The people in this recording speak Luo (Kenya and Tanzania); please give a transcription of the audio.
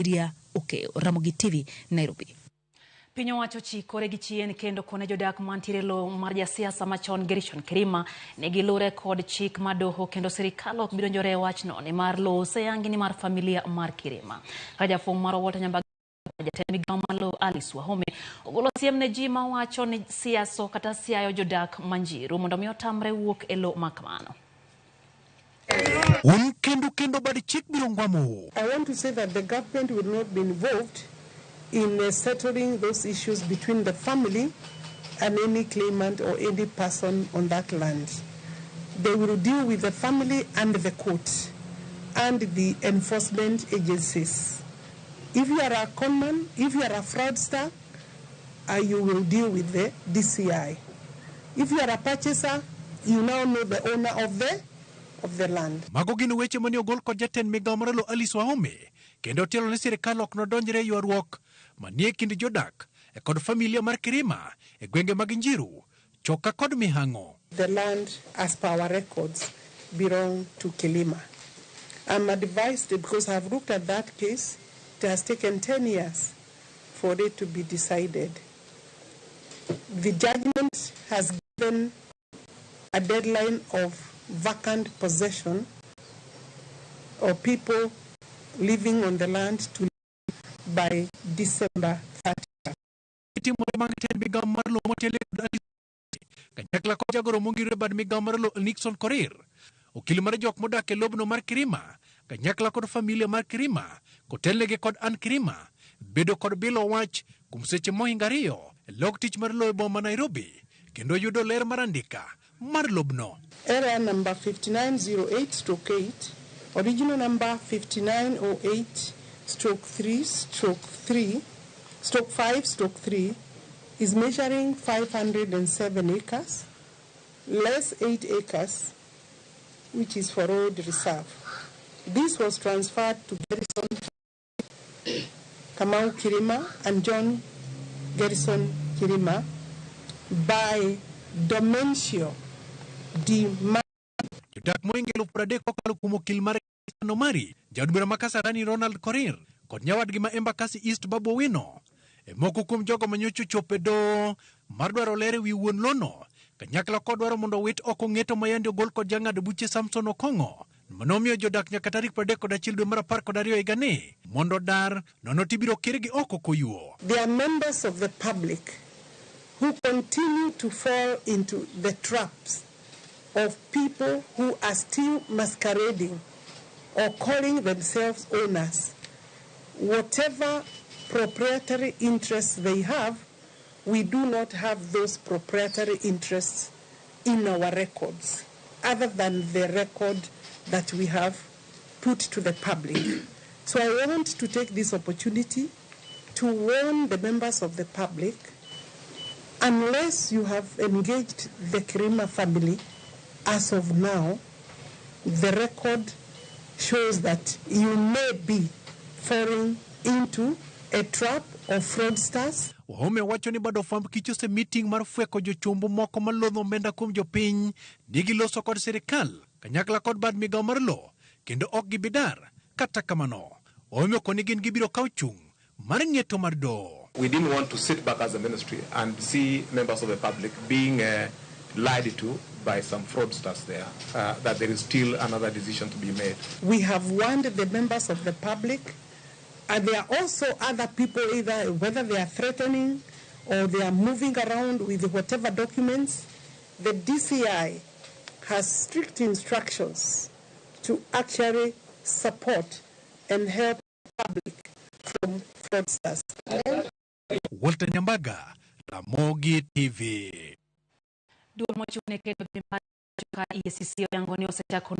Iria Okeyo, Ramogi TV, Nairobi. Piny owacho ochikore gi chien kendo kone jodak mantiere lowo mar jasiasa machon Gerishon Kirima ni gilure kod chik ma doho kendo sirikal ok bi donjore e wachno nimar lowo oseyangi ni mar familia mar Kirima. Ka jafwambo marwa Walter Nyambaga jatend migawo mar lowo Alice Wahome ogolo siem ne ji mawacho ni siaso kata siayo jodak ma Njiru mondo mi otamre wuok e lowo ma kamano. Un kendu kendo bad chik biro ngwamou. I want to say that the government will not be involved in settling those issues between the family and any claimant or any person on that land. They will deal with the family and the court and the enforcement agencies. If you are a conman, if you are a fraudster, you will deal with the DCI. If you are a purchaser, you now know the owner of the land. Mago gin weche mane ogol kod jatend migawo mar lowo Alice Wahome kendo otielo ni sirikal ok nodonjre e ywaruok manie kind jodak e kod familia mar Kirima e gwenge mag Njiru, Choka kod Mihango. The land, as per our records, belong to Kilima. I'm advised because I've looked at that case, it has taken 10 years for it to be decided. The judgment has given a deadline of vacant possession or people living on the land to leave by December 31. Timore bang' tend migawo mar lowo motelo kod Alice kanyakla kod jagoro mongirore bad migawo mar lowo Nixon Korir. Okil mar jok modak e lobno mar Kirima kanyakla kod familia mar Kirima kotelnegi kod Ann Kirima bedo kod bilo wach kuom seche mohingo 2 e log tich mar lowo e boma ma Nairobi kendo yudo ler mar andika mar lobno. Area number 5908/8, original number 5908/3/3/5/3 is measuring 507 acres, less 8 acres, which is for road reserve. This was transferred to Gerson Kamau Kirima and John Gerson Kirima by Domencio Di Ma. Jodak mohingo 30,000 kokalo kuom okil mar Omari, jaod bura ma Kasarani Ronald Korir kod nyawadgi ma Embakasi East Babu Owino e moko kuom jogo manyocha ochopo e doho mar dwaro ler e wi wuon lono kanyakla kod dwaro mondo owit oko ng'eto ma yande ogol kod jang'ad buche Samson Okong'o manomiyo jodak nyaka tarik 31 dwe mar 12 higani mondo dar nono tibiro kirgi oko koyuo. There are members of the public who continue to fall into the traps of people who are still masquerading or calling themselves owners. Whatever proprietary interests they have, we do not have those proprietary interests in our records, other than the record that we have put to the public. So I want to take this opportunity to warn the members of the public, unless you have engaged the Kirima family, as of now, the record shows that you may be falling into a trap of fraudsters. Wahome wacho ni bado fwamb kich ose meeting mar fweko jochombo moko malodho omenda kuom jopiny ni giloso kod sirikal kanyakla kod bad migawo mar lowo kendo ok gibidar kata kamano Wahome okoni gin gibiro kawo chung' mar ng'eto mar doho. We didn't want to sit back as a ministry and see members of the public being lied to by some fraudsters there, that there is still another decision to be made. We have warned the members of the public, and there are also other people, either whether they are threatening or they are moving around with whatever documents. The DCI has strict instructions to actually support and help the public from fraudsters. Walter Nyambaga, Ramogi TV. Duol mochung' ne kedo gi mibadhi ka EACC oyango ni osechako